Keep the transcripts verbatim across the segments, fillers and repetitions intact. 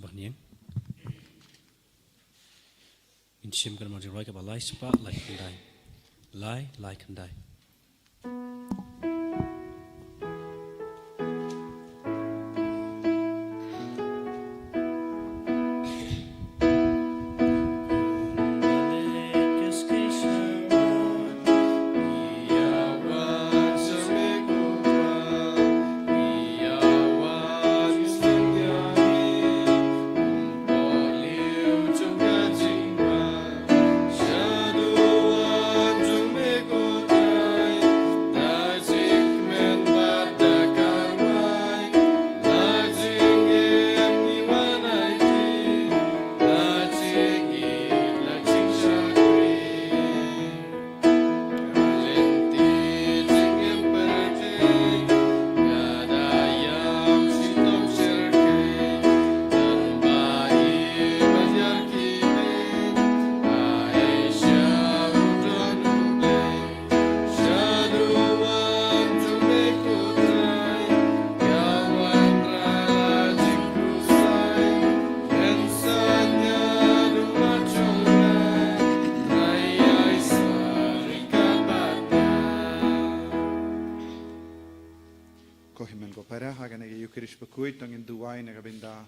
Bah Niang. Ngin shim ka namar jingrwai kaba lai spah lai khyndai. Lai, lai khyndai. Ko hynmen ko para, ha kane ka Eucharist bakhuid to ngin duwai na ka bynta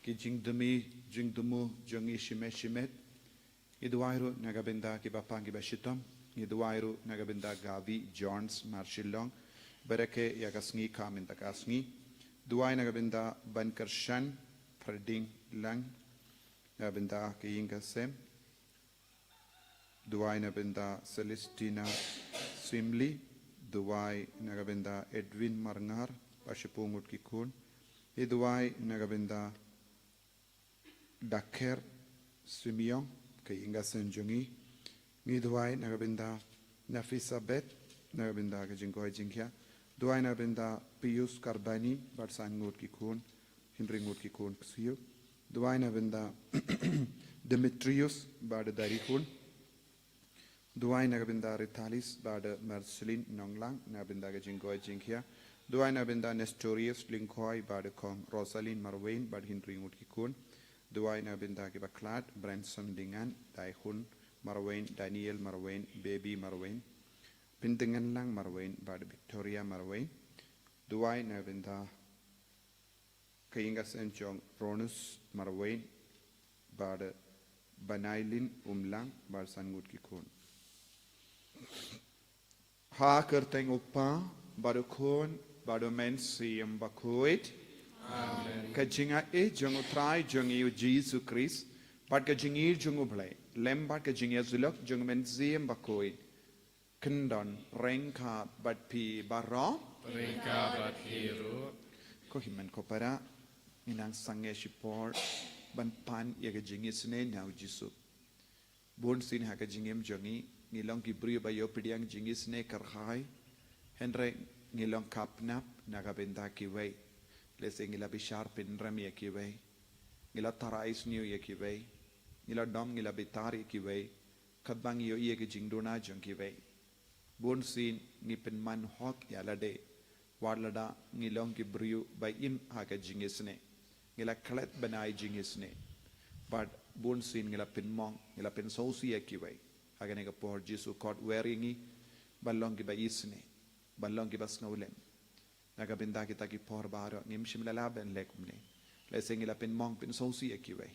ki jingdumi jingdumu jong ngi shimet shimet. Ngi duwai ruh na ka bynta ki bapang ki bashitom. Ngi duwai ruh na ka bynta Gavi Jones mar Shillong, ba rakhe ïa ka sngi ka mynta ka sngi. Duwai na ka bynta Ban Kyrshan Prading Lang, na ka bynta ka ïing ka sem. Duwai na ka bynta Celestina Swimley. Duwai na ka bynta Edwin Marngar, ba shiphew ngut ki khun. Ngi duwai na ka bynta Dakher Simeon, ka ïing ka sem jong ngi. Ngi duwai na ka bynta Nafisa Beth, na ka bynta ka jingkoit jingkhiah. Duwai na ka bynta Pius Karbani, bad san ngut ki khun, hynriew ngut ki khun ksiew. Duwai na ka bynta Demetrius, bad da ri khun. Duwai na ka bynta Ritalis bad Marceline Nonglang, na ka bynta ka jingkoit jingkhiah. Duwai na ka bynta Nestorius Lyngkhoi bad Kong Rosaline Marwein bad hynriew ngut ki khun. Duwai na ka bynta ki bakhlad Branson Dingan, Daihun Marwein, Daniel Marwein, Baby Marwein, Pyndengan Lang Marwein bad Victoria Marwein. Duwai na ka bynta ka ïing ka sem jong Ronus Marwein bad Banailin Umlang bad san ngut ki khun. Ha ka kyrteng u Kpa bad u Khun bad u Mynsiem Bakhuid. Amen. Ka jingaiei jong u Trai jong ngi u Jisu Khrist bad ka jingïeit jong u Blei lem bad ka jingïasyllok jong u Mynsiem Bakhuid kyndon ryngkat bad phi baroh. Ryngkat bad phi ruh. Ko hynmen ko para, ngi nang sangeh shipor ban pan ïa ka jingisynei na u Jisu. Bun sien ha ka jingim jong ngi, ngi long ki briew ba ïoh pdiang jingisynei kyrhai. Hynrei ngi long khapnap na ka bynta kiwei. Lehse ngi la bishar pynrem ïa kiwei. Ngi la tharai sniew ïa kiwei. Ngi la dom, ngi la bitar ïa kiwei. Katba ngi ïohi ïa ka jingduna jong kiwei. Bun sien ngi pynman hok ïa lade wat lada ngi long ki briew ba im ha ka jingisynei. Ngi la klet bnai jingisynei. Bad bun sien ngi la pynmong, ngi la pynsngewsih ïa kiwei. Ha kane ka por Jisu khot wer ïa ngi ban long kiba isynei, ban long kiba sngewlem. Na ka bynta kita ki por baroh ngim shym la lah ban leh kumne. Lehse ngi la pynmong pynsngewsih ïa kiwei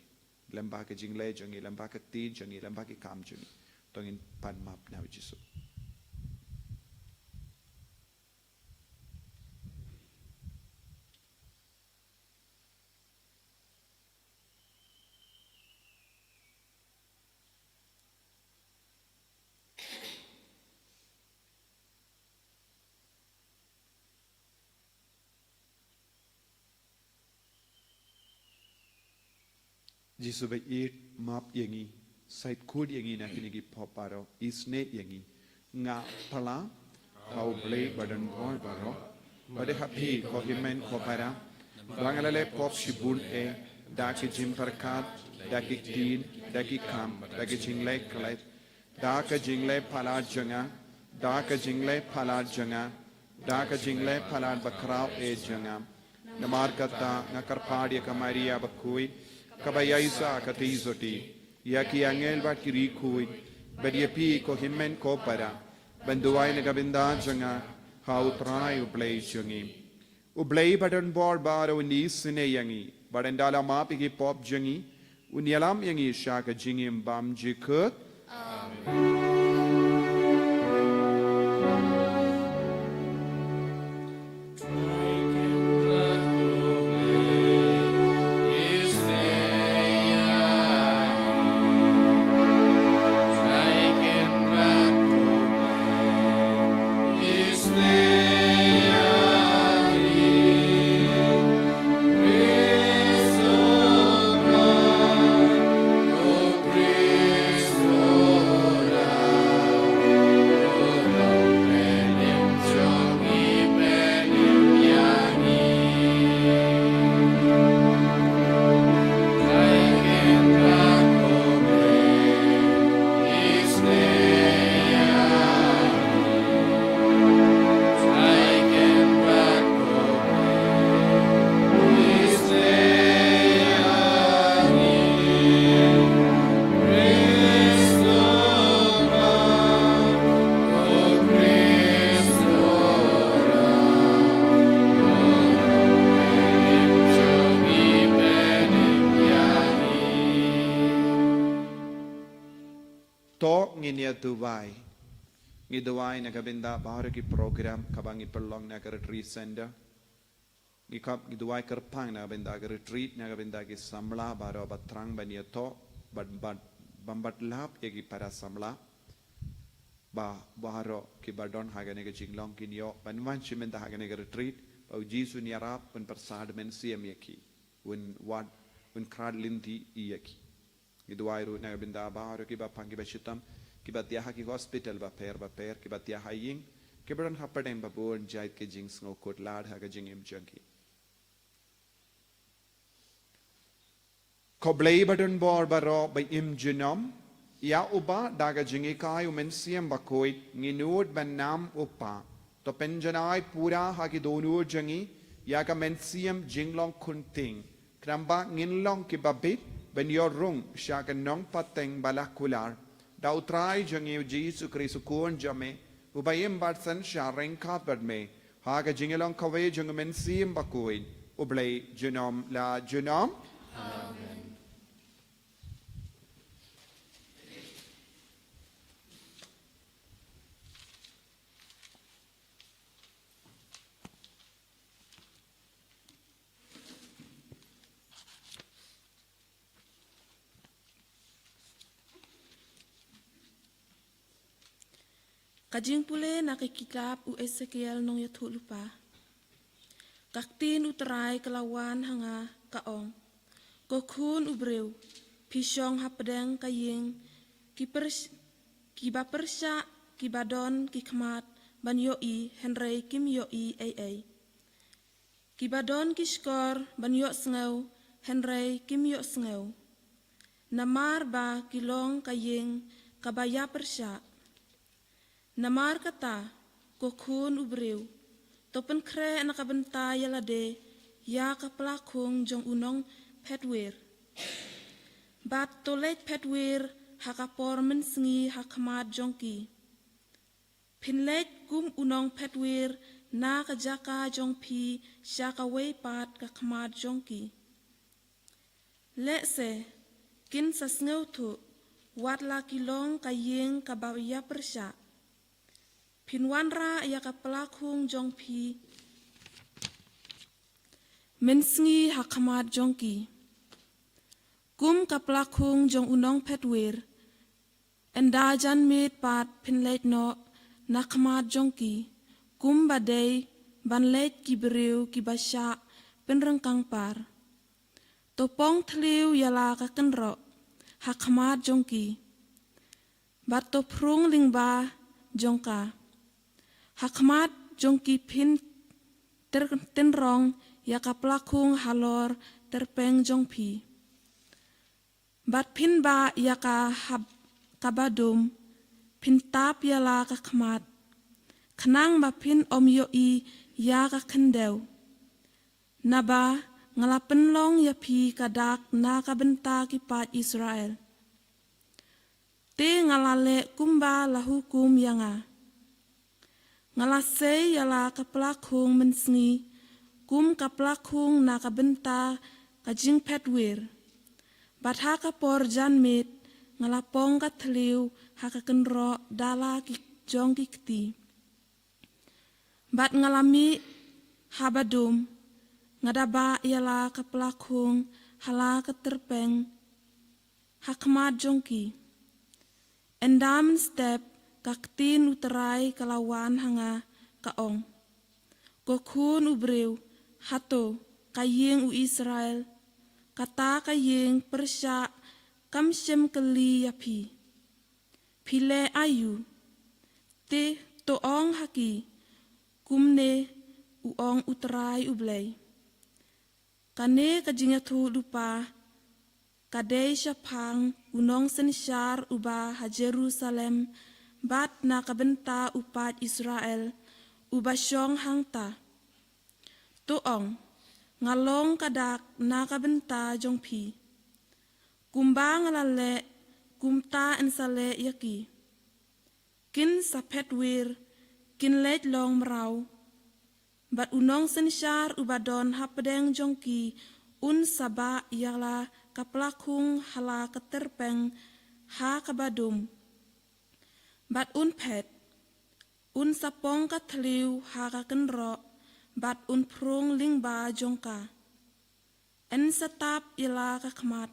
lem bad ka jingleh jong ngi, lem bad ka ktien jong ngi, lem bad ki kam jong ngi. To ngin pan map na u Jisu. Jisu ba ïeit, map ïa ngi, sait khuid ïa ngi na kine ki pop baroh, isynei ïa ngi. Nga pla ha u Blei ba don bor baroh, bad ha phi ko hynmen ko para, ba nga la leh pop shibun eh, da ki jingpyrkhat, da ki ktien, da ki kam, da ki jingleh klet, da ka jingleh palat jong nga, da ka jingleh palat jong nga, da ka jingleh palat bakhraw eh jong nga. Namar kata nga kyrpad ïa ka Maria bakhuid, kaba ïaishah katei sotti ïa ki angel bad ki riewkhuid, bad ïa phi ko hynmen ko para, ban duwai na ka bynta jong nga ha U Trai U Blei jong ngi. U Blei badonbor baroh un isynei ïa ngi, bad un da la map ïa ki pop jong ngi, un ïalam ïa ngi sha ka jingim bymjukut. To ngin ïa duwai. Ngi duwai na ka bynta baroh ki program kaba ngi pynlong na ka retreat center. Ngi khap ngi duwai kyrpang na ka bynta ka retreat, na ka bynta ki samla baroh ba thrang ban ïa to, ban, ban, ban bat lap ïa ki para samla. Ba baroh kiba don ha kane ka jinglong kin ïoh ban wan shi mynta ha kane ka retreat, ba U Jisu un ïarap, un pyrsad mynsiem ïa ki, un wad, un khrad lynti ïa ki. Ngi duwai ruh na ka bynta baroh kiba pang kiba shitom, kiba thiah ha ki hospital bapher bapher, kiba thiah ha ïing, kiba don ha pdeng ba bun jait ki jingsngewkhuslai ha ka jingim jong ki. Ko Blei badonbor baroh ba im junom, ïa uba da ka jinghikai U Mynsiem Bakhuid ngi nud ban nam U Kpa. To pynjanai pura ha ki dohnud jong ngi ïa ka mynsiem jinglong khunting, khnang ba ngin long kiba bit ban ïoh rung sha ka nongpateng ba la kular, da U Trai jong ngi U Jisu Khrist U Khun jong me, uba im bad synshar ryngkat bad me ha ka jingïalong kawei jong U Mynsiem Bakhuid, U Blei junom la junom. Amen. Ka jingpule na ka kitab u Esekiel nongïathuhlypa. Ka ktien U Trai ka la wan ha nga ka ong, ko khun u briew, phi shong hapdeng ka ïing ki pyrsh-, kiba pyrshah, kiba don ki khmat ban ïohi hynrei kim ïohi ei ei. Kiba don ki shkor ban ïohsngew hynrei kim ïohsngew. Namar ba ki long ka ïing kaba ïapyrshah. Namar kata, ko khun u briew, to pynkhreh na ka bynta ïa lade ïa ka plakhung jong u nongphetwir. Bad to leit phetwir ha ka por mynsngi ha khmat jong ki. Phin leit kum u nongphetwir na ka jaka jong phi sha kawei pat ka khmat jong ki. Lehse kin sa sngewthuh, wat la ki long ka ïing kaba ïapyrshah. Phin wanrah ïa ka plakhung jong phi mynsngi ha khmat jong ki. Kum ka plakhung jong u nongphetwir, ynda janmiet pat phin leit noh na khmat jong ki, kumba dei ban leit ki briew kiba shah pynryngkang par. To pong thliew ïa la ka kynroh ha khmat jong ki, bad to phrung lyngba jong ka. Ha khmat jong ki phin tyr-, tynrong ïa ka plakhung halor tyrpeng jong phi. Bad phin bah ïa ka hap kaba dum, phin tap ïa la ka khmat, khnang ba phin ym ïohi ïa ka khyndew. Naba nga la pynlong ïa phi ka dak na ka bynta ki paid Israel. Te nga la leh kumba la hukum ïa nga. Nga la sei ïa la ka pla khung mynsngi kum ka pla khung na ka bynta ka jingphet wir. Bad ha ka por janmiet nga la pong ka thliew ha ka kynroh da la ki jong ki kti. Bad nga la mih ha ba dum, nga da bah ïa la ka pla khung ha la ka tyrpeng ha khmat jong ki. Ynda mynstep ka ktien U Trai ka la wan ha nga, ka ong: Ko khun u briew, hato ka ïing u Israel, kata ka ïing pyrshah kam shym kylli ïa phi: Phi leh aïu? Te to ong ha ki: Kumne u ong U Trai U Blei: Kane ka jingïathuhlypa ka dei shaphang u nongsynshar uba ha Jerusalem bad na ka bynta u paid Israel uba shong hangta. To ong: Nga long ka dak na ka bynta jong phi. Kumba nga la leh, kumta yn sa leh ïa ki. Kin sa phet wir, kin leit long mraw. Bad u nongsynshar uba don hapdeng jong ki un sa bah ïa la ka pla khung ha la ka tyrpeng ha ka ba dum. Bad un phet, un sa pong ka thliew ha ka kynroh, bad un phrung lyngba jong ka. Yn sa tap ïa la ka khmat,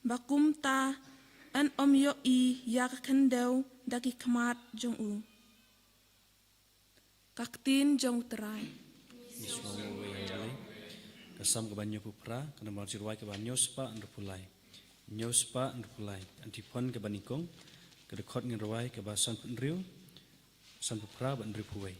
ba kumta yn ym ïohi ïa ka khyndew da ki khmat jong u. Ka ktien jong U Trai. Ka Salm kaba hynñiewphew phra, ka nombar jingïarap kaba hynñiewspah hynriewphew lai. Hynñiewspah hynriewphew lai. Antiphon kaba nyngkong, ka dkhot jingïarap kaba sanphew hynriew, sanphew phra bad hynriewphew wei.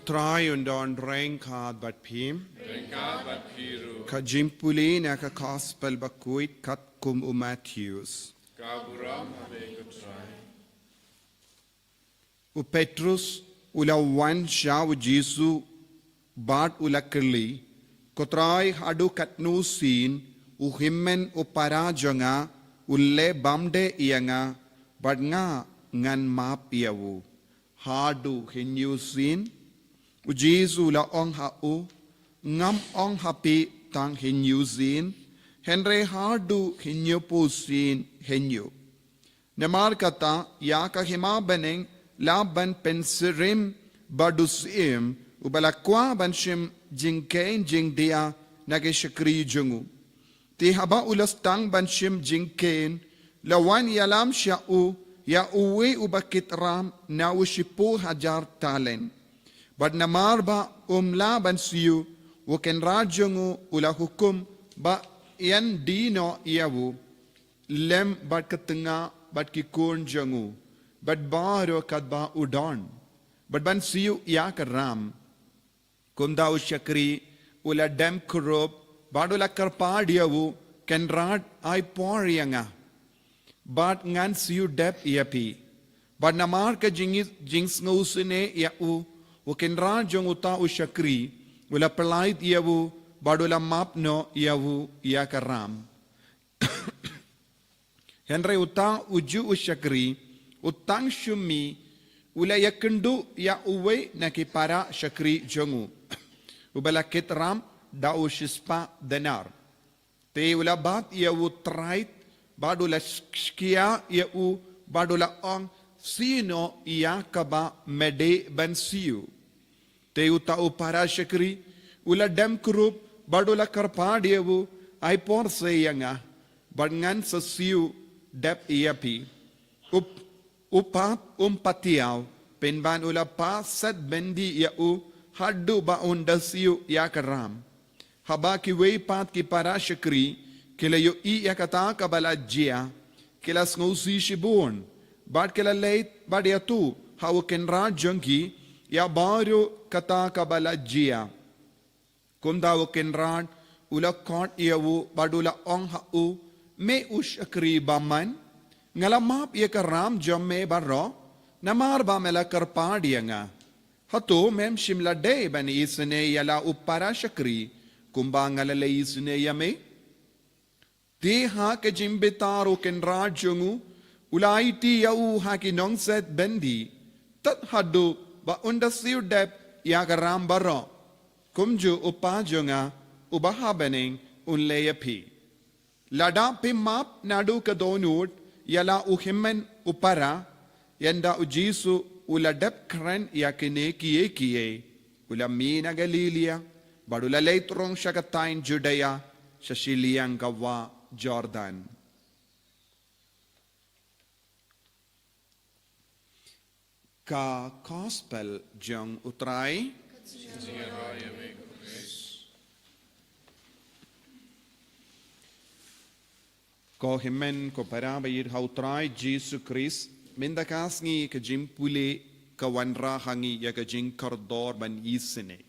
Trai un don ryngkat bad phi. Ryngkat bad phi ruh. Ka jingpule na ka Gospel bakhuid katkum u Mathaios. Ka burom ha me ko Trai. U Petrus u la wan sha u Jisu bad u la kylli, Ko Trai, haduh katno sien u hynmen u para jong nga un leh bymdei ïa nga bad nga ngan map ïa u? Haduh hynñiew sien? U Jisu u la ong ha u, Ngam ong ha phi tang hynñiew sien, hynrei haduh hynñiewphew sien hynñiew. Namar kata, ïa ka hima bneng lah ban pynsyriem bad u syiem uba la kwah ban shim jingkheiñ jingdia na ki shakri jong u. Te haba u la sdang ban shim jingkheiñ, la wan ïalam sha u ïa uwei uba kit ram na u shiphew hajar talent. Bad namar ba um lah ban siew, u kynrad jong u u la hukum ba yn die noh ïa u lem bad ka tnga bad ki khun jong u bad baroh katba u don, bad ban siew ïa ka ram. Kumta u shakri u la dem kurup bad u la kyrpad ïa u, Kynrad, ai por ïa nga bad ngan siew dep ïa phi. Bad namar ka jing, jingsngewsynei ïa u, u kynrad jong uta u shakri u la pyllait ïa u bad u la map noh ïa u ïa ka ram. Hynrei uta ujuh u shakri, u tang shumi, u la ïakynduh ïa uwei na ki para shakri jong u, uba la kit ram da u shispah denar. Te u la bat ïa u trait bad u la shkia ïa u bad u la ong, Siew noh ïa kaba me dei ban siew. Te uta u para shakri u la dem kurup bad u la kyrpad ïa u, Ai por se ïa nga bad ngan sa siew dep ïa phi. Up, u pat um patiaw, pynban u la pah set byndi ïa u haduh ba un da siew ïa ka ram. Haba kiwei pat ki para shakri ki la ïohi ïa kata kaba la jia, ki la sngewsih shibun bad ki la leit bad ïathuh ha u kynrad jong ki ïa baroh kata kaba la jia. Kumta u kynrad u la khot ïa u bad u la ong ha u, Me u shakri bymman, nga la map ïa ka ram jong me baroh namar ba me la kyrpad ïa nga. Hato mem shym la dei ban isynei ïa la u para shakri kumba nga la leit isynei ïa me? Te ha ka jingbitar u kynrad jong u u la aiti ïa u ha ki nongset byndi tad haduh ba un da siew dep ïa ka ram baroh. Kumjuh u Pa jong nga uba ha bneng un leh ïa phi. Lada phi map naduh ka dohnud ïa la u hynmen u para, ynda u Jisu u la dep kren ïa kine kiei kiei, u la mih na Galilaïa bad u la leit rung sha ka thaiñ Judaïa sha shiliang ka wah Jordan. Ka Gospel jong u Trai. Ko hynmen ko para ba ïeit ha u Trai Jisu Khrist, mynta ka sngi ka jingpule ka wanrah ha ngi ïa ka jingkordor ban isynei.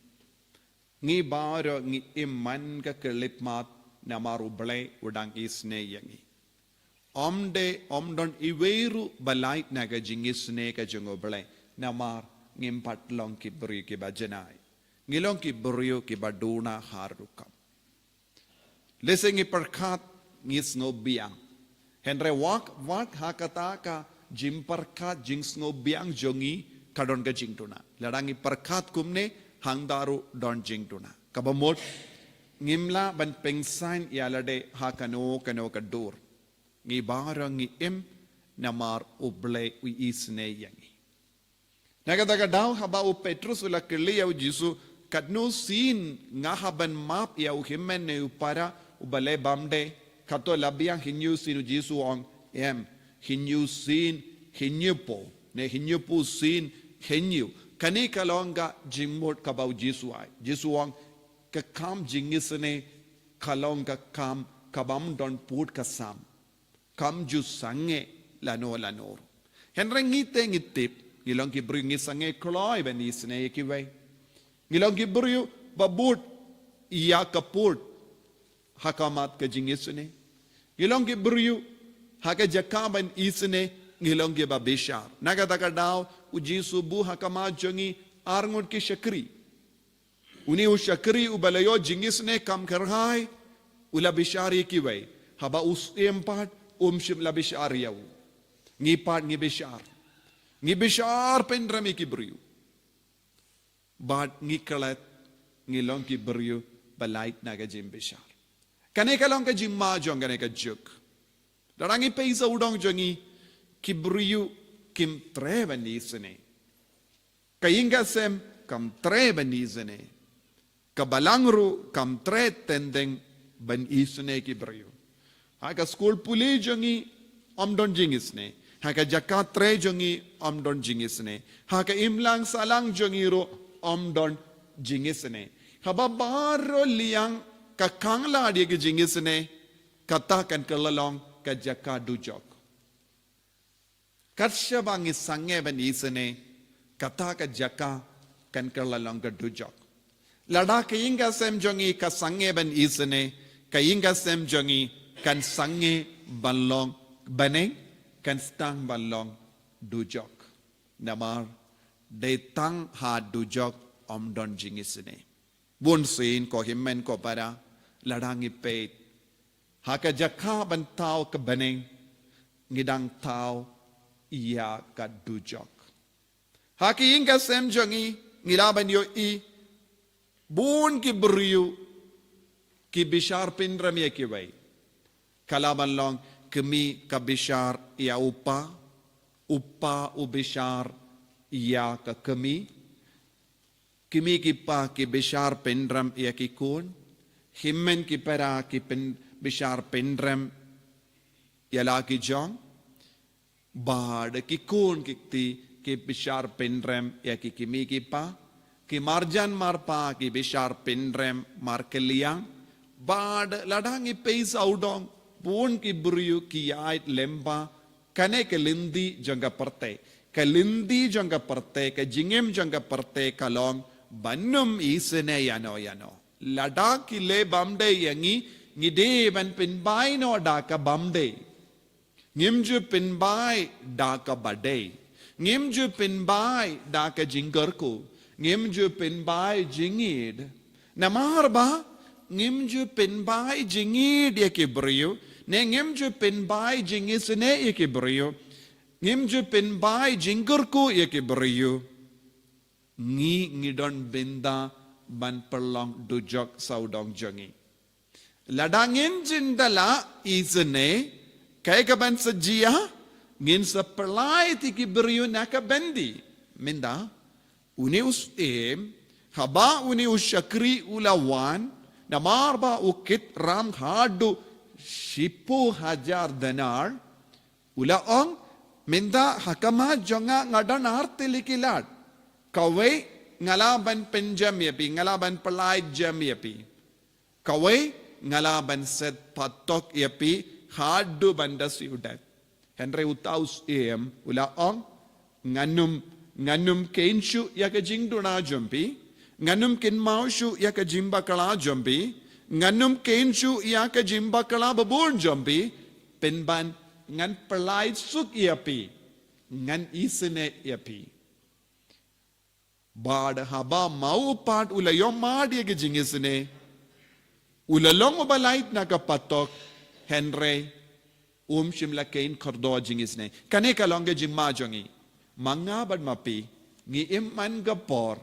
Ngi baroh ngi im man ka khyllipmat namar U Blei u dang isynei ïa ngi. Ym dei, ym don iwei ruh ba lait na ka jingisynei ka jong U Blei namar ngim pat long ki briew kiba janai. Ngi long ki briew kiba duna har rukom. Lehse ngi pyrkhat ngi sngewbiang. Hynrei wat, wat ha kata ka jingpyrkhat jingsngewbiang jong ngi ka don ka jingduna. Lada ngi pyrkhat kumne hangta ruh don jingduna. Kaba mut ngim lah ban pynsaiñ ïa lade ha kano kano ka dur. Ngi baroh ngi im namar U Blei u isynei ïa ngi. Na kata ka daw haba u Petrus u la kylli ïa u Jisu, katno sien nga hap ban map ïa u hynmen ne u para uba leh bymdei? Kato la biang hynñiew sien? U Jisu u ong, em, hynñiew sien hynñiewphew ne hynñiewphew sien hynñiew. Kane ka long ka jingmut kaba u Jisu ai. Jisu u ong ka kam jingisynei ka long ka kam kabym don pud ka sam. Kam ju sangeh lano lano. Hynrei ngi te ngi tip, ngi long ki briew ngi sangeh kloi ban isynei ïa kiwei. Ngi long ki briew ba bud ïa ka pud ha khmat ka jingisynei. Ngi long ki briew ha ka jaka ban isynei, ngi long ki ba bishar. Na kata ka daw, u Jisu u buh ha khmat jong ngi arngut ki shakri. Une u shakri uba la ïoh jingisynei kham kyrhai, u la bishar ïa kiwei. Haba u syiem pat, um shym la bishar ïa u. Ngi pat ngi bishar. Ngi bishar pynrem ïa ki briew. Bad ngi klet, ngi long ki briew ba lait na ka jingbishar. Kane ka long ka jingma jong kane ka juk. Lada ngi peit sawdong jong ngi, ki briew kim treh ban isynei. Ka ïing ka sem kam treh ban isynei. Ka balang ruh kam treh teng teng ban isynei ki briew. Ha ka skul pule jong ngi ym don jingisynei. Ha ka jaka trei jong ngi ym don jingisynei. Ha ka imlang sahlang jong ngi ruh ym don jingisynei. Haba baroh liang ka khanglad ïa ki jingisynei, kata kan kylla long ka jaka dujok. Kat shaba ngi sangeh ban isynei, kata ka jaka kan kylla long ka dujok. Lada ka ïing ka sem jong ngi ka sangeh ban isynei, ka ïing ka sem jong ngi kan sangeh ban long bneng, kan sdang ban long dujok. Namar dei tang ha dujok ym don jingisynei. Bun sien ko hynmen ko para, lada ngi peit ha ka jaka ban thaw ka bneng, ngi dang thaw ïa ka dujok. Ha ka ïing ka sem jong ngi, ngi lah ban ïohi bun ki briew ki bishar pynrem ïa kiwei. Ka lah ban long kmie ka bishar ïa u pa, u pa u bishar ïa ka kmie, kmie ki pa ki bishar pynrem ïa ki khun, hynmen ki para ki pyn-, bishar pynrem ïa la ki jong, bad ki khun ki kti ki bishar pynrem ïa ki kmie ki pa, ki marjan marpa ki bishar pynrem markylliang, bad lada ngi peit sawdong, bun ki briew ki ïaid lyngba kane ka lynti jong ka pyrthei. Ka lynti jong ka pyrthei, ka jingim jong ka pyrthei ka long ban ym isynei ïano ïano. Lada ki leh bymdei ïa ngi, ngi dei ban pynbai noh da ka bymdei. Ngim ju pynbai da ka badei. Ngim ju pynbai da ka jingkyrkhu. Ngim ju pynbai jingïeid. Namar ba ngim ju pynbai jingïeid ïa ki briew, ne ngim ju pynbai jingisynei ïa ki briew, ngim ju pynbai jingkyrkhu ïa ki briew. Ngi, ngi don bynta ban pynlong dujok sawdong jong ngi. Lada ngin jin da la isynei, kaei kaban sa jia, ngin sa pynlait ïa ki briew na ka byndi. Mynta, une u syiem, haba une u shakri u la wan, namar ba u kit ram haduh shiphew hajar denar, u la ong, mynta ha khmat jong nga nga don ar tylli ki lad. Kawei nga lah ban pynjem ïa phi, nga lah ban pynlait jem ïa phi. Kawei nga lah ban set patok ïa phi haduh ban da siew dait. Hynrei uta u syiem u la ong, ngan ym, ngan ym kheiñ shuh ïa ka jingduna jong phi, ngan ym kynmaw shuh ïa ka jingbakla jong phi, ngan ym kheiñ shuh ïa ka jingbakla babun jong phi, pynban ngan pynlait suk ïa phi, ngan isynei ïa phi. Bad haba ma u pat u la ïoh mad ïa ka jingisynei, u la long uba lait na ka patok, hynrei um shym la kheiñ kordor jingisynei. Kane ka long ka jingma jong ngi. Ma nga bad ma phi, ngi im man ka por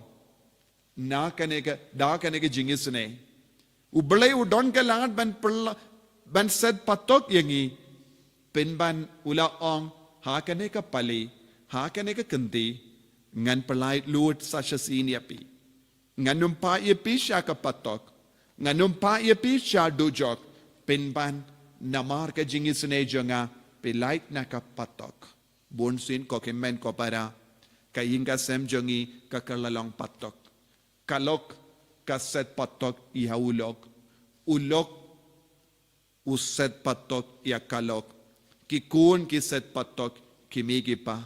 na kane ka, da kane ka jingisynei. U Blei u don ka lad ban pynla-, ban set patok ïa ngi. Pynban u la ong, ha kane ka pali, ha kane ka kynti, ngan pynlait lut sa shisien ïa phi. Ngan ym phah ïa phi sha ka patok, ngan ym phah ïa phi sha dujok, pynban namar ka jingisynei jong nga, phi lait na ka patok. Bun sien ko hynmen ko para, ka ïing ka sem jong ngi ka kylla long patok. Ka lok ka set patok ïa u lok. U lok u set patok ïa ka lok. Ki khun ki set patok, ki kmie ki pa.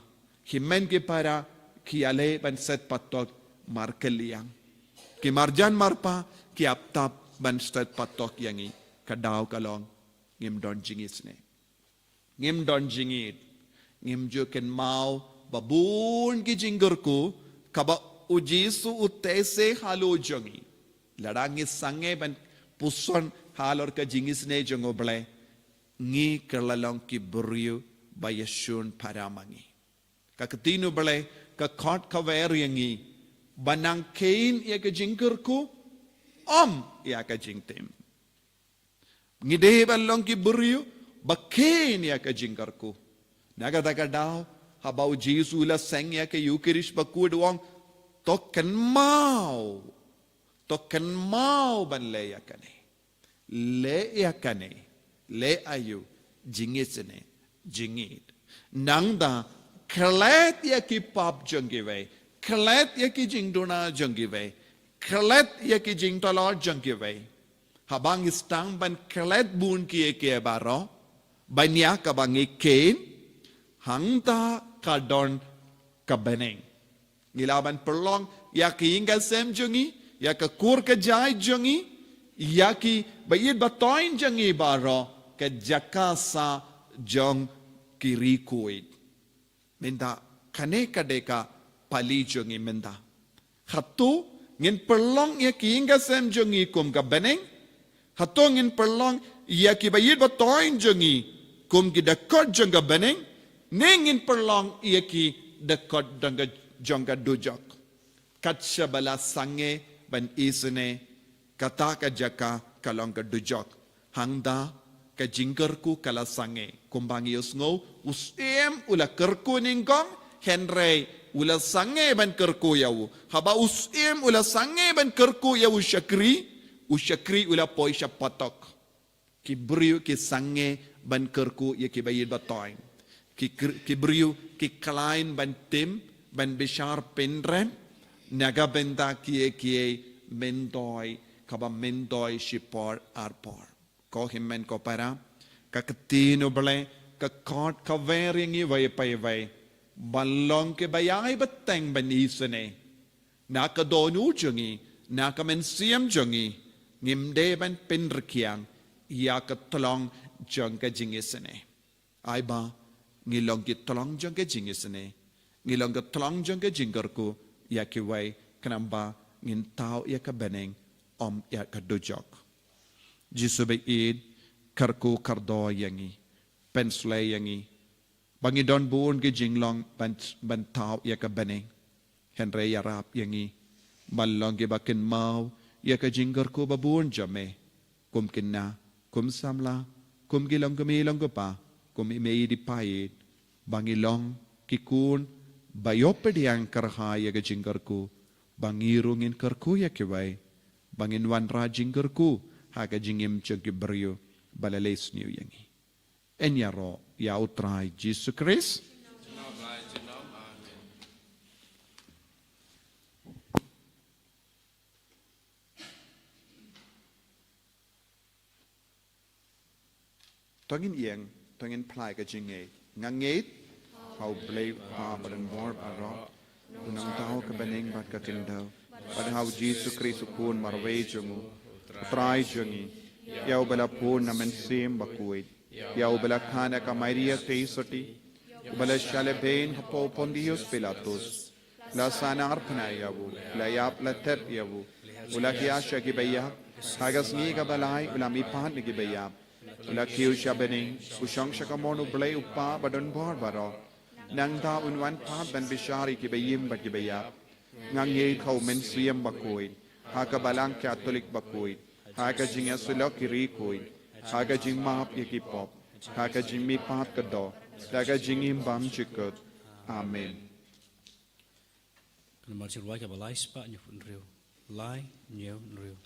Hynmen ki para ki ïaleh ban set patok markylliang. Ki marjan marpa ki ap tap ban stet patok ïa ngi. Ka daw ka long, ngim don jingisynei. Ngim don jingïeit. Ngim ju kynmaw ba bun ki jingkyrkhu kaba U Jisu u teh se halor jong ngi. Lada ngi sangeh ban puson halor ka jingisynei jong U Blei, ngi kylla long ki briew ba ïashun para ma ngi. Ka ktien U Blei ka khot ka wer ïa ngi ba nang kheiñ ïa ka jingkyrkhu, ym ïa ka jingtim. Ngi dei ban long ki briew ba kheiñ ïa ka jingkyrkhu. Na kata ka daw, haba U Jisu u la seng ïa ka Eukharist bakhuid, u ong, to kynmaw, to kynmaw ban leh ïa kane. Leh ïa kane, leh aïu? Jingisynei, jingïeit. Nangta klet ïa ki pap jong kiwei, klet ïa ki jingduna jong kiwei, klet ïa ki jingtlot jong kiwei. Haba ngi sdang ban klet bun kiei kiei baroh, ban ïa kaba ngi kheiñ, hangta ka don ka bneng. Ngi lah ban pynlong ïa ka ïing ka sem jong ngi, ïa ka kur ka jait jong ngi, ïa kiba ïeit ba thoiñ jong ngi baroh, ka jaka sah jong ki riewkhuid. Mynta kane ka dei ka pali jong ngi mynta. Hato ngin pynlong ïa ka ïing ka sem jong ngi kum ka bneng? Hato ngin pynlong ïa kiba ïeit ba thoiñ jong ngi kum ki dkhot jong ka bneng? Ne ngin pynlong ïa ki dkhot jong ka, jong ka dujok? Kat shaba la sangeh ban isynei, kata ka jaka ka long ka dujok. Hangta ka jingkyrkhu ka la sangeh. Kumba ngi ïohsngew, u syiem u la kyrkhu nyngkong, hynrei u la sangeh ban kyrkhu ïa u. Haba u syiem u la sangeh ban kyrkhu ïa u shakri, u shakri u la poi sha patok. Ki briew ki sangeh ban kyrkhu ïa kiba ïeit ba thoiñ. Ki kr-, ki briew ki khlaiñ ban tim, ban bishar pynrem na ka bynta kiei kiei myntoi, kaba myntoi shipor arpor. Ko hynmen ko para, ka ktien U Blei ka khot ka wer ïa ngi iwei pa iwei ban long kiba ïai bteng ban isynei. Na ka dohnud jong ngi, na ka mynsiem jong ngi, ngim dei ban pynrkhiang ïa ka tlong jong ka jingisynei. Ai ba ngi long ki tlong jong ka jingisynei, ngi long ki tlong jong ka jingkyrkhu ïa kiwei, khnang ba ngin thaw ïa ka bneng, ym ïa ka dujok. Jisu ba ïeit, kyrkhu kyrdoh ïa ngi, pynshlei ïa ngi, ba ngi don bun ki jinglong ban, ban thaw ïa ka bneng. Hynrei ïarap ïa ngi ban long kiba kynmaw ïa ka jingkyrkhu ba bun jong me, kum khynnah, kum samla, kum ki longkmie longkpa, kum i mei i pa ïeit, ba ngi long ki khun ba ïoh pdiang kyrhai ïa ka jingkyrkhu, ba ngi ruh ngin kyrkhu ïa kiwei, ba ngin wanrah jingkyrkhu ha ka jingim jong ki briew ba la leh sniew ïa ngi. Yn ïaroh ïa U Trai Jisu Khrist. To ngin ïeng, to ngin phla ïa ka jingngeit. Nga ngeit ha U Blei U Kpa badonbor baroh, U Nongthaw ka bneng bad ka khyndew, bad ha U Jisu Khrist U Khun marwei jong U, U Trai jong ngi, ïa uba la bun na Mynsiem Bakhuid, ïa uba la kha na ka Maria Theisotti, uba la shah lehbeiñ hapoh Pontius Pilatus, la sahnarphna ïa U, la ïap la thep ïa U, U la hiar sha kiba ïap, ha ka sngi kaba lai U la mihpat na kiba ïap, U la kiew sha bneng, U shong sha kamon U Blei U Kpa badonbor baroh. Nangta Un wan pat ban bishar ïa kiba im bad kiba ïap. Nga ngeit ha U Mynsiem Bakhuid, ha ka Balang Katholik bakhuid, ha ka jingïasyllok ki riewkhuid, ha ka jingmap ïa ki pop, ha ka jingmihpat ka doh, ha ka jingim bymjukut. Amen. Ka Namar Jingrwai kaba lai spah hynñiewphew hynriew. Lai hynñiew hynriew.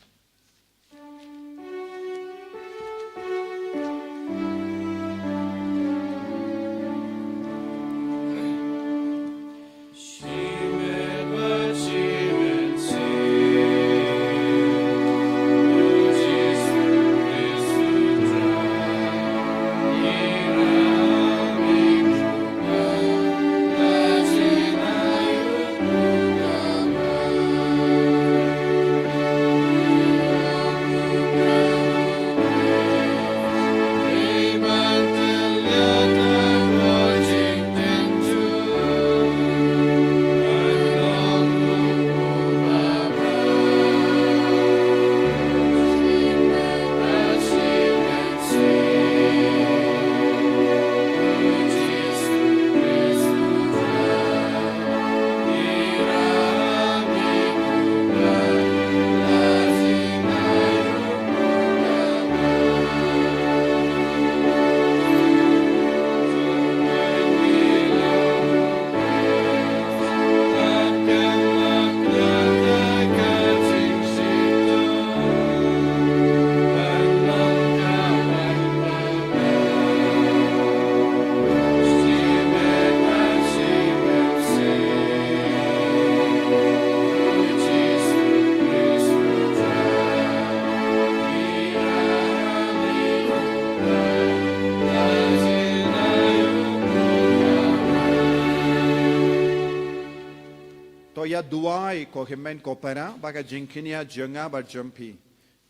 Ïa duwai ko hynmen ko para, ba ka jingkñia jong nga bad jong phi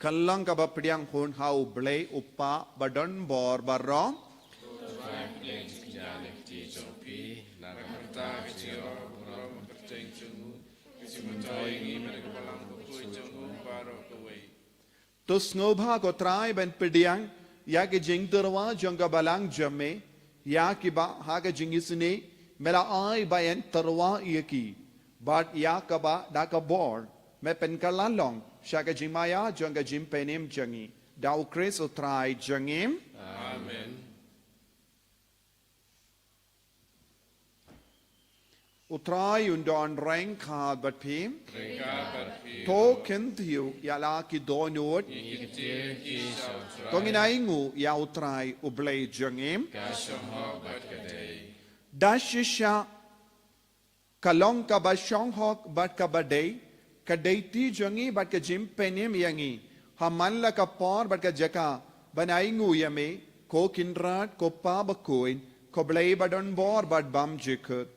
kan long kaba pdiang hun ha U Blei U Kpa badonbor baroh. To sngewbha ko Trai ban pdiang ïa ki jingtyrwa jong ka balang jong me, ïa kiba ha ka jingisynei me la ai ba yn tyrwa ïa ki, bad ïa kaba da ka bor me pynkylla long sha ka jingmaïa jong ka jingpynim jong ngi. Da U Khrist U Trai jong ngi. Amen. U Trai un don ryngkat bad phi. Ryngkat bad phi. To kyntiew ïa la ki dohnud. Ngin kyntiew ïa ki sha U Trai. To ngin ainguh ïa U Trai U Blei jong ngi. Ka shong hok bad ka dei. Da shisha ka long kaba shong hok bad kaba dei, ka dei ti jong ngi bad ka jingpynim ïa ngi ha man la ka por bad ka jaka ban ainguh ïa me, ko Kynrad, ko Pa bakhuid, ko Blei badonbor bad bymjukut.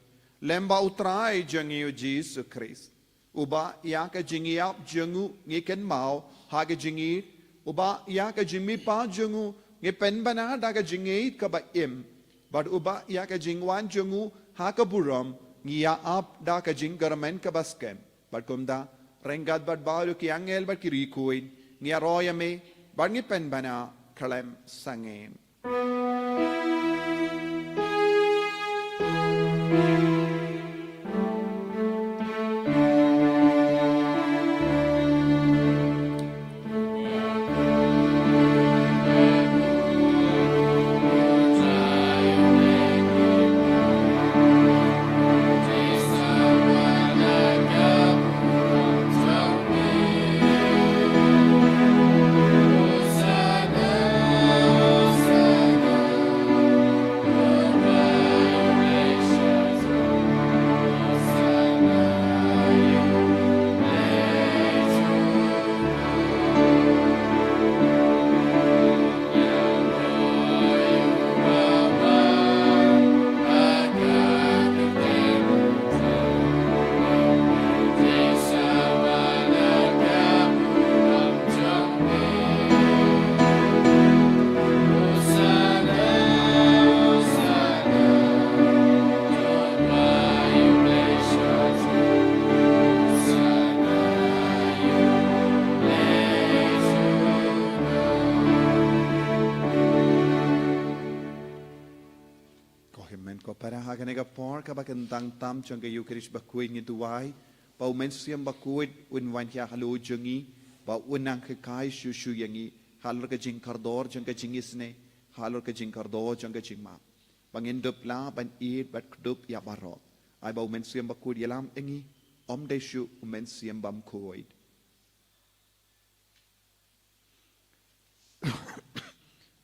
Lem bad U Trai jong ngi U Jisu Khrist, uba ïa ka jingïap jong u ngi kynmaw ha ka jingïeit, uba ïa ka jingmihpat jong u ngi pynbna da ka jingïeit kaba im, bad uba ïa ka jingwan jong u ha ka burom ngi ïa ap da ka jingkyrmen kaba skhem. Bad kumta, ryngkat bad baroh ki angel bad ki riewkhuid, ngi ïaroh ïa me bad ngi pynbna khlem sangeh. Ko hynmen ko para, ha kane ka por kaba kyntang tam jong ka Eukharist bakhuid ngi duwai ba U Mynsiem Bakhuid un wan ha halor jong ngi, ba un nang hikai shuh shuh ïa ngi halor ka jingkordor jong ka jingisynei, halor ka jingkordor jong ka jingmap, ba ngin dup lah ban ïeit bad kdup ïa baroh. Ai ba U Mynsiem Bakhuid ïalam ïa ngi, ym dei shuh U Mynsiem Bymkhuid.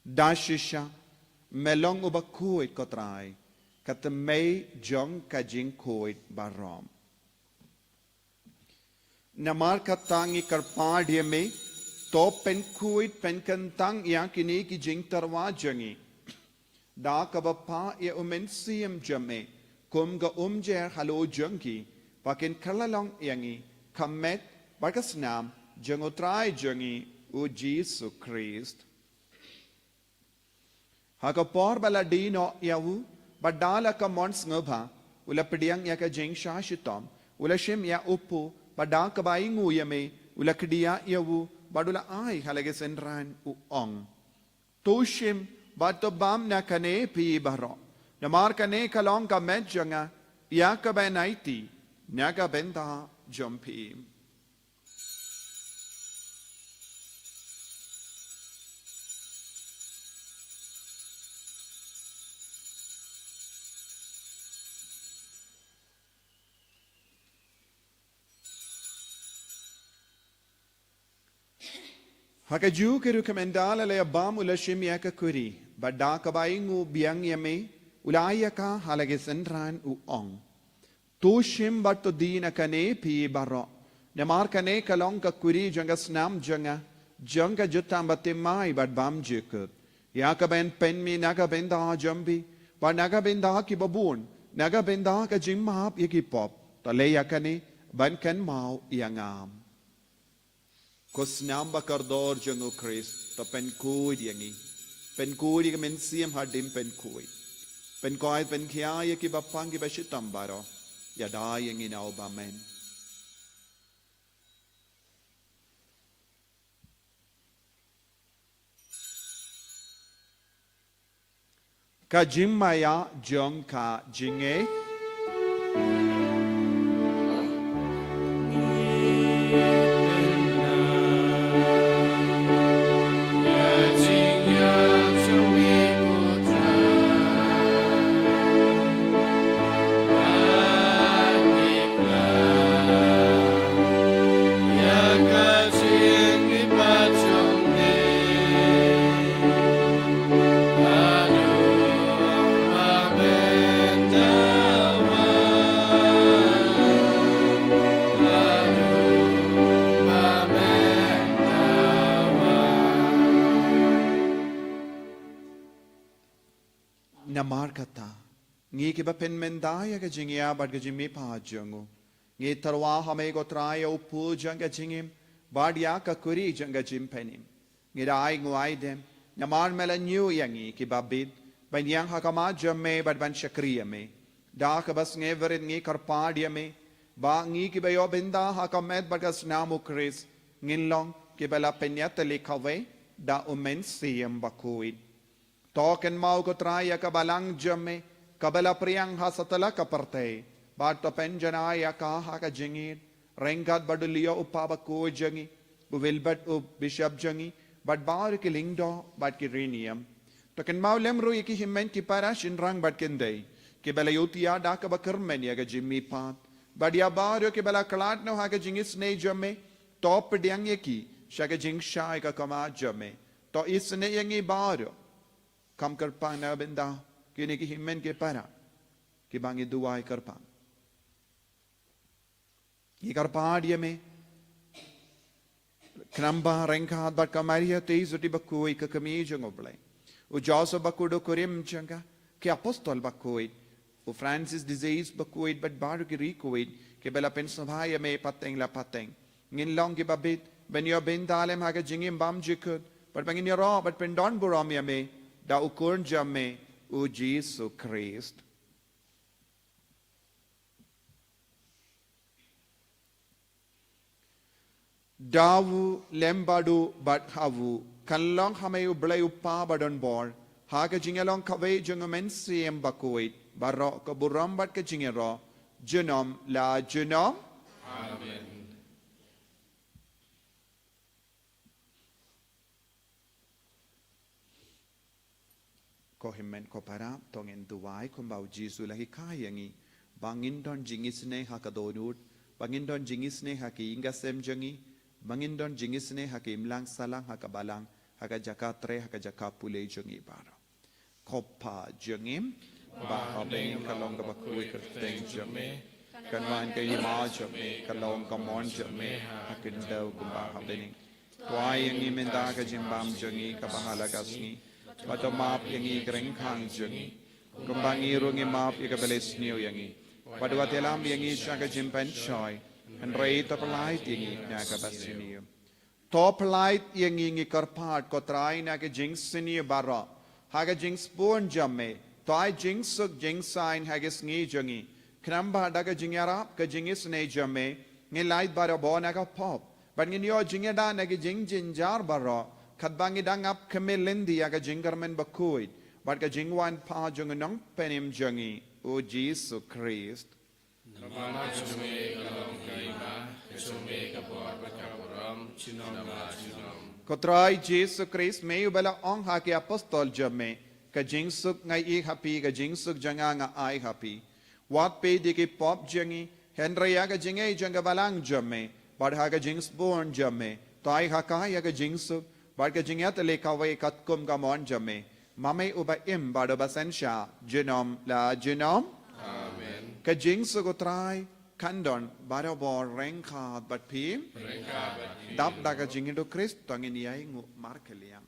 Da shisha me long uba khuid ko Trai, ka tmei jong ka jingkhuid baroh. Namar kata ngi kyrpad ïa me, to pynkhuid pynkyntang ïa kine ki jingtyrwa jong ngi da kaba phah ïa U Mynsiem jong me kum ka umjer halor jong ki, ba kin kylla long ïa ngi ka met bad ka snam jong U Trai jong ngi U Jisu Khrist. Ha ka por ba la die noh ïa u, bad da la ka mon sngewbha, u la pdiang ïa ka jingshah shitom, u la shim ïa u kpu, bad da kaba ainguh ïa me, u la khie ïa u, bad u la ai ha la ki synran, u ong: To shim bad to bam na kane phi baroh, namar kane ka long ka met jong nga, ïa kaba yn aiti na ka bynta jong phi. Ha kajuh ka rukom, ynda la ïa bam, u la shim ïa ka khuri, bad da kaba ainguh biang ïa me, u la ai ïa ka ha la ki synran, u ong: To shim bad to die na kane phi baroh, namar kane ka long ka khuri jong ka snam jong nga, jong ka jutang bathymmai bad bymjukut, ïa kaba yn pynmih na ka bynta jong phi bad na ka bynta kiba bun, na ka bynta ka jingmap ïa ki pop. To leh ïa kane Ban kynmaw ïa nga. Ko snam ba kordor jong u Khrist, to pynkhuid ïa ngi. Pynkhuid ïa ka mynsiem hadien pynkhuid. Pynkoit pynkhia ïa ki bapang ki bashitom baroh. Ïada ïa ngi na u bymman. Ka jingmaïa jong ka jingngeit. Namar kata, ngi kiba pynmynta ïa ka jingïa bad ka jingmihpat jong u, ngi tyrwa ha me ko Trai ïa u pud jong ka jingim bad ïa ka kuri jong ka jingpynim. Ngi da ai nguai dem namar me la ñiew ïa ngi kiba bit ban ïeng ha khmat jong me bad ban shakri ïa me. Da kaba sngewrit ngi kyrpad ïa me ba ngi kiba ïoh bynta ha ka met bad ka snam u Khrist ngin long kiba la pynïatylli kawei da u Mynsiem Bakhuid. To kynmaw ko Trai ïa ka balang jong me kaba la pdiang ha satlak ka pyrthei, bad to pynjanai ïa ka ha ka jingïeit ryngkat bad u Leo u Papa bakhuid jong ngi, u Wilbert u Bishop jong ngi, bad baroh ki lyngdoh bad ki riewniam. To kynmaw lem ruh ïa ki hynmen ki para shynrang bad khyndai kiba la ïohi da kaba kyrmen ïa ka jingmihpat, bad ïa baroh kiba la khlad noh ha ka jingisynei jong me. To pdiang ïa ki sha ka jingshai ka khmat jong me. To isynei ïa ngi baroh. Kham kyrpang na bynta kine ki hynmen ki para kiba ngi duwai kyrpang. Ngi kyrpad ïa me khnang ba ryngkat bad ka Maria Theisotti bakhuid ka kmie jong u Blei, u Joseph bakhuid u kurim jong ka, ki apostol bakhuid, u Francis de Sales bakhuid bad baroh ki riewkhuid kiba la pynsngewbha ïa me pateng la pateng, ngin long kiba bit ban ïoh bynta lem ha ka jingim bymjukut, bad ba ngin ïaroh bad pyndonburom ïa me da u Khun jong me u Jisu Khrist. Da u lem bad u bad ha u, kan long ha me u Blei u Kpa badonbor, ha ka jingïalong kawei jong u Mynsiem Bakhuid, baroh ka burom bad ka jingïaroh junom la junom. Amen. Ko hynmen ko para, to ngin duwai kumba u Jisu u la hikai ïa ngi, ba ngin don jingisynei ha ka dohnud, ba ngin don jingisynei ha ki ïing ki sem jong ngi, ba ngin don jingisynei ha ki imlang sahlang ha ka balang, ha ka jaka trei, ha ka jaka pule jong ngi baroh. Ko Kpa jong ngi ba ha bneng, ka long kaba khuid ka kyrteng jong me, kan wan ka hima jong me, kan long ka mon jong me ha khyndew kumba ha bneng. To ai ïa ngi mynta ka jingbam jong ngi kaba ha la ka sngi, bad to map ïa ngi ki ryngkang jong ngi, kumba ngi ruh ngi map ïa kiba la isniew ïa ngi. Bad wat ïalam ïa ngi sha ka jingpynshoi, hynrei to pyllait ïa ngi na kaba sniew. To pyllait ïa ngi, ngi kyrpad ko Trai, na ka jingsniew baroh, ha ka jingsbun jong me. To ai jingsuk jingsaiñ ha ka sngi jong ngi, khnang ba da ka jingïarap ka jingisynei jong me, ngin lait barabor na ka pop, bad ngin ïoh jingïada na ki jingjynjar baroh, katba ngi dang ap khmih lynti ïa ka jingkyrmen bakhuid bad ka jingwan pat jong u Nongpynim jong ngi, u Jisu Khrist. Namar ka jong me ka long ka hima, ka jong me ka bor bad ka burom junom la junom. Ko Trai Jisu Khrist, me uba la ong ha ki apostol jong me, ka jingsuk nga ai ha phi, ka jingsuk jong nga nga ai ha phi. Wat peit ïa ki pop jong ngi, hynrei ïa ka jingngeit jong ka balang jong me, bad ha ka jingsbun jong me, to ai ha ka ïa ka jingsuk bad ka jingïatylli kawei katkum ka mon jong me, ma me uba im bad uba synshar junom la junom. Amen. Ka jingsuk u Trai kan don barabor ryngkat bad phi. Ryngkat bad phi. Dap da ka jingïeit u Khrist, to ngin ïainguh markylliang.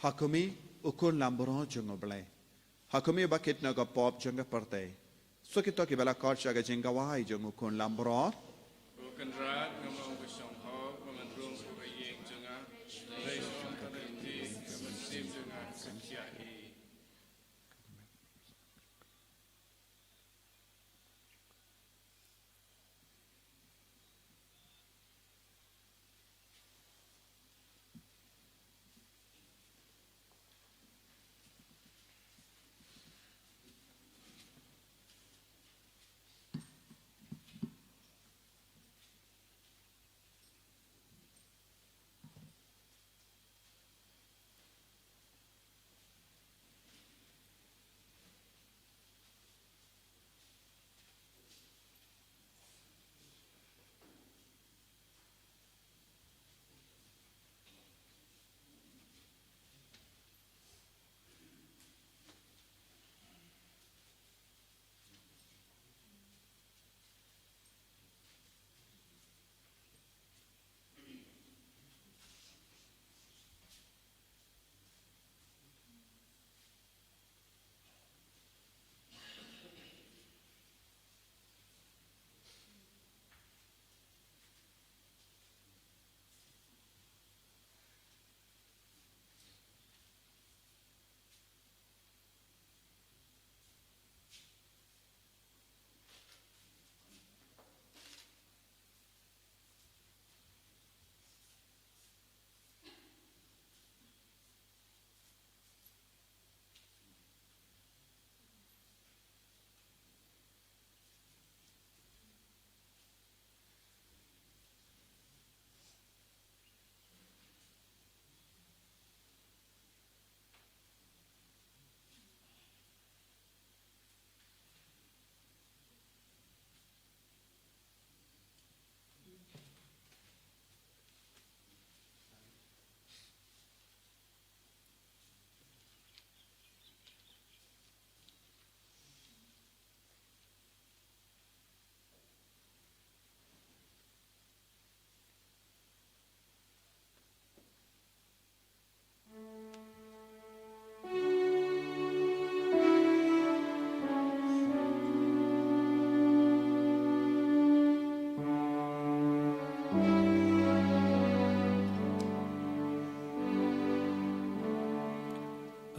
Ha khmih, u Khun Lambrot jong U Blei. Ha khmih, ba kit noh ka pop jong ka pyrthei. Soh kito kiba la khot sha ka jingkawei jong u Khun Lambrot. Ko Kynrad, nga ong ba shong hok ba ngan rung ha ka ïing jong nga. Hynrei shong ha ka lynti, ka mynsiem jong nga kan thiah hi.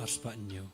Arspah hynñiew.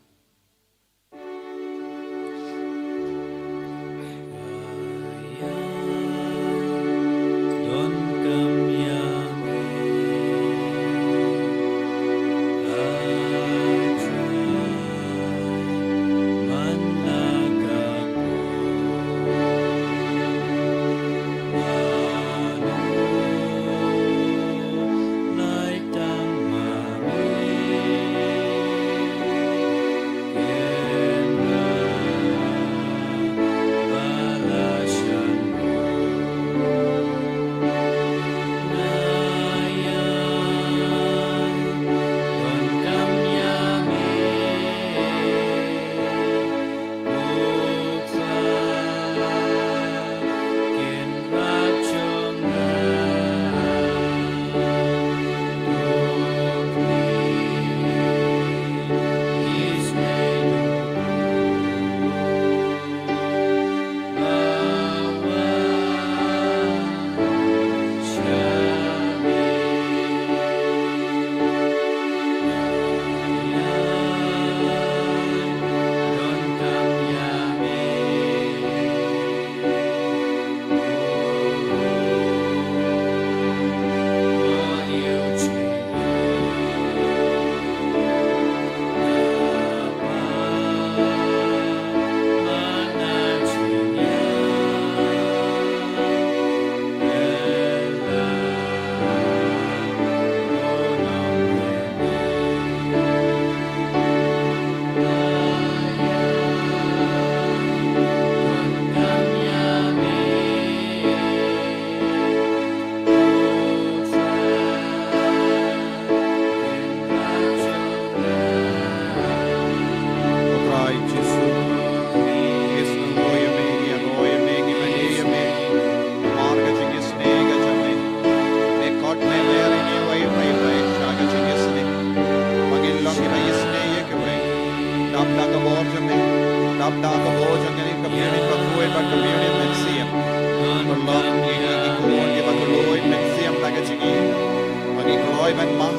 Mah,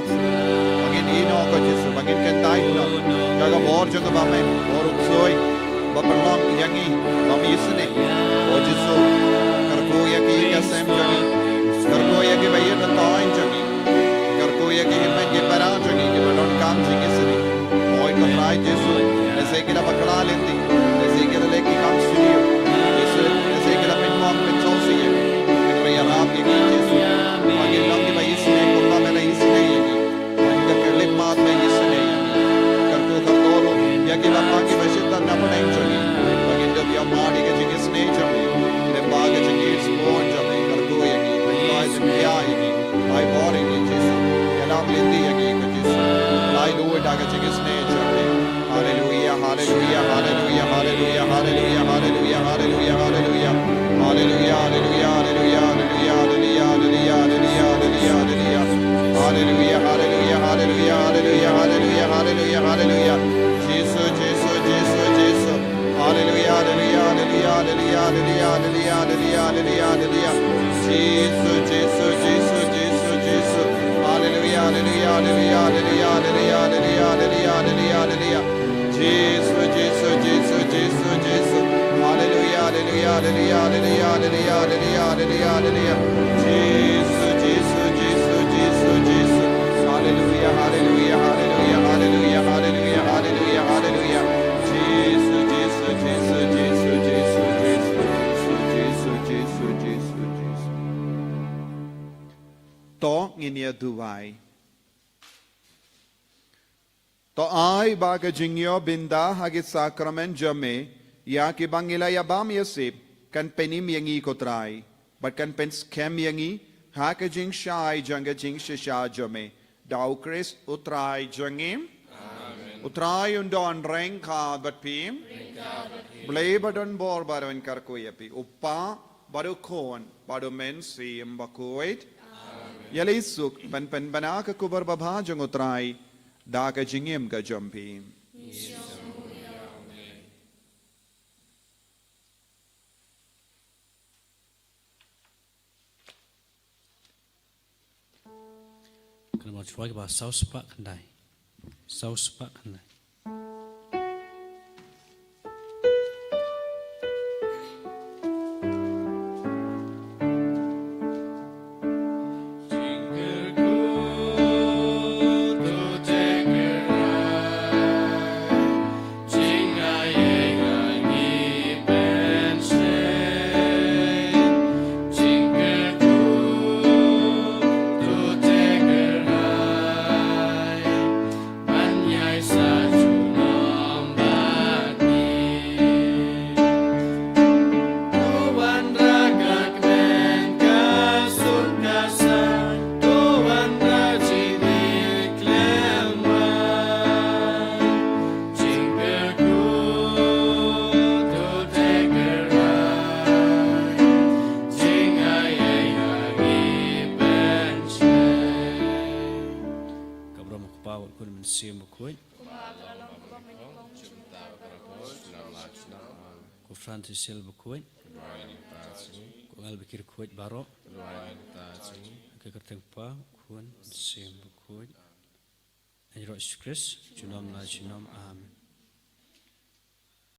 ba ngin ïehnoh ko Jisu, ba ngin kyntait noh ïa ka bor jong ka bamai, bor u ksuid ba pynlong ïa ngi bym isynei. O Jisu, kyrkhu ïa ki ïing ki sem jong ngi, kyrkhu ïa ki ba ïeit ba thymmai jong ngi, kyrkhu ïa ki hynmen ki para jong ngi kiba donkam jingisynei. Oi ko Trai Jisu, lehse ki la bakla lynti, lehse ki la leh ki kam studio, Jisu, lehse ki la pynmong pynsaw sha ïing, hynrei ïarap ïa ngi Jisu, ba ngin long kiba isynei kumba me la isynei ïa ngi. Ban ka khyllipmat me isynei ïa ngi. Kyrkhu kyrdoh ruh ïa kiba ma kiba shit tang na bneng jong ngi, ba ngin dup ïa ma ïa ka jingisynei jong ngi. Lyngba ka jingïeit sbun jong me, kyrkhu ïa ngi, ban ïai jingïa ïa ngi. Ai bor ïa ngi Jisu. Ïalam lynti ïa ngi ko Jisu. Ai lut da ka jingisynei jong me. Haleluia, haleluia, haleluia, haleluia. Haleluia, haleluia, haleluia, haleluia, haleluia, haleluia, haleluia, haleluia. Jisu, Jisu, Jisu, Jisu. Haleluia, haleluia, haleluia, haleluia, haleluia, haleluia, haleluia, haleluia. Jisu, Jisu, Jisu, Jisu, Jisu. Haleluia, haleluia, haleluia, haleluia, haleluia, haleluia, haleluia, haleluia. Jisu, Jisu, Jisu, Jisu, Jisu. Haleluia, haleluia, haleluia, haleluia, haleluia, haleluia, haleluia, haleluia. Jisu, Jisu, Jisu, Jisu, Jisu. Haleluia, haleluia, haleluia, haleluia, haleluia, haleluia, haleluia. Jisu, Jisu, Jisu, Jisu, Jisu, Jisu, Jisu, Jisu, Jisu, Jisu, Jisu. To ngin ïa duwai. To ai ba ka jingïoh bynta ha ki sakramen jong me ïa kiba ngi la ïa bam ïa sip kan pynim ïa ngi ko Trai, bad kan pynskhem ïa ngi ha ka jingshai jong ka jingshisha jong me. Da U Khrist U Trai jong ngi. Amen. U Trai un don ryngkat bad phi. Ryngkat bad phi. Blei ba don bor ba don kyrkhu ïa phi. U Kpa bad U Khun bad U Mynsiem Bakhuid. Amen. Ïa leit suk ban pynbna ka khubor babha jong U Trai da ka jingim ka jong phi. Kan mo chwa ba saw spah khyndai. Saw spah khyndai. Ka burom u Kpa, u Khun, u Mynsiem Bakhuid. Ko Francis Sel Bakhuid. Ko Angel Bakir Khuid baroh. Ka kyrteng Kpa, Khun, Mynsiem Bakhuid. Ïa Jisu Khrist junom la junom. Amen.